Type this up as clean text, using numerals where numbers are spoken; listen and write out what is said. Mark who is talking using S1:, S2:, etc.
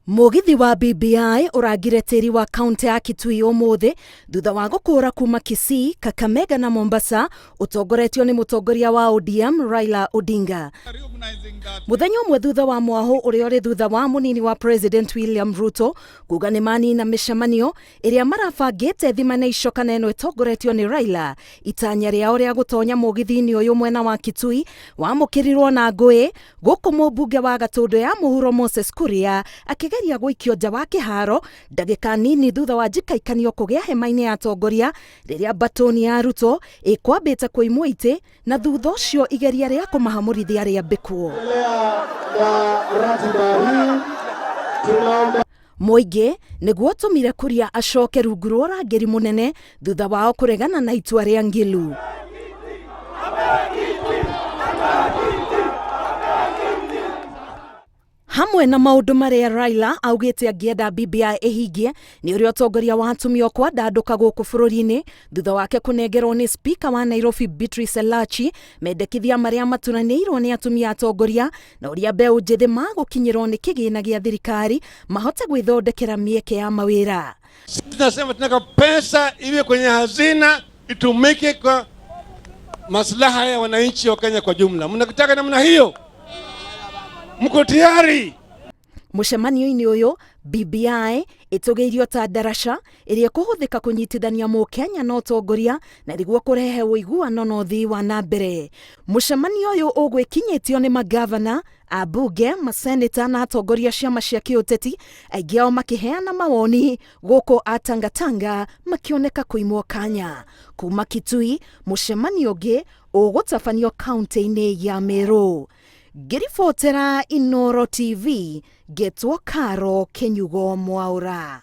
S1: Mũgithi wa BBI ũrangire tĩri wa kaunti ya Kitui ũmũthĩ thutha wa gũkũra kuma Kisii, Kakamega na Mombasa ũtongoretio nĩ mũtongoria wa ODM Raila Odinga. Mũthenya ũmwe thutha wa mwahũ ũrĩa ũrĩ thutha wa mũnini wa President William Ruto kuga nĩ manina mĩcemanio ĩrĩa marabangĩte thima na icoka na ĩno ĩtongoretio nĩ Raila. Itanya rĩao rĩa gũtonya mũgithi-inĩ ũyũ mwena wa Kitui wamũkĩrirwo na ngũĩ gũkũ mũmbunge wa Gatũndũ ya mũhuro Moses Kuria akĩgeria gũikio nja wa kĩharo ndagĩka nini thutha wa njikaikanio kũgĩa hema-inĩ ya atongoria rĩrĩa mbatũni ya Ruto ĩkwambĩte kũimwo itĩ na thutha ũcio igeria rĩa kũmahamũrithia rĩambĩkwo. Mũingĩ nĩguo ũtũmire Kuria acoke rungu rwa ũrangĩri mũnene thutha wao kũregana na itua rĩa Ngilu. Hamwe na maũndũ marĩa Raila augĩte angĩenda BBI ĩhingie nĩ ũrĩa ũtongoria wa atumia ũkwandandũka gũkũ bũrũri-inĩ thutha wake kũnengerwo nĩ spika wa Nairobi Beatrice Elachi mendekithia marĩa maturanĩirwo nĩ atumia atongoria na ũrĩa mbeũ njĩthĩ magũkinyĩrwo nĩ kĩgĩna gĩa thirikari mahote gwĩthondekera mĩeke ya mawĩra.
S2: Sisi tunasema tunataka pesa iwe kwenye hazina itumike kwa maslaha ya wananchi wa Kenya kwa jumla. Mnakitaka namna hiyo? Mko tayari?
S1: Mũcemanio-inĩ ũyũ BBI ĩtũgĩirio ta ndaraca ĩrĩa ĩkũhũthĩka kũnyitithania mũkenya na ũtongoria na nĩguo kũrehe ũiguano na ũthii wa na mbere. Mũcemanio ũyũ ũgwĩkinyĩtio nĩ magavana, ambunge, maseneta na atongoria ciama cia kĩũteti, aingĩ ao makĩheana mawoni gũkũ atangatanga makĩoneka kũimwo kanya. Kuma Kitui, mũcemanio ũngĩ ũgũtabanio kaunti-inĩ ya Meru. Ngĩribotera Inooro TV, ngetwo Karo Kĩnyugo Mwaũra.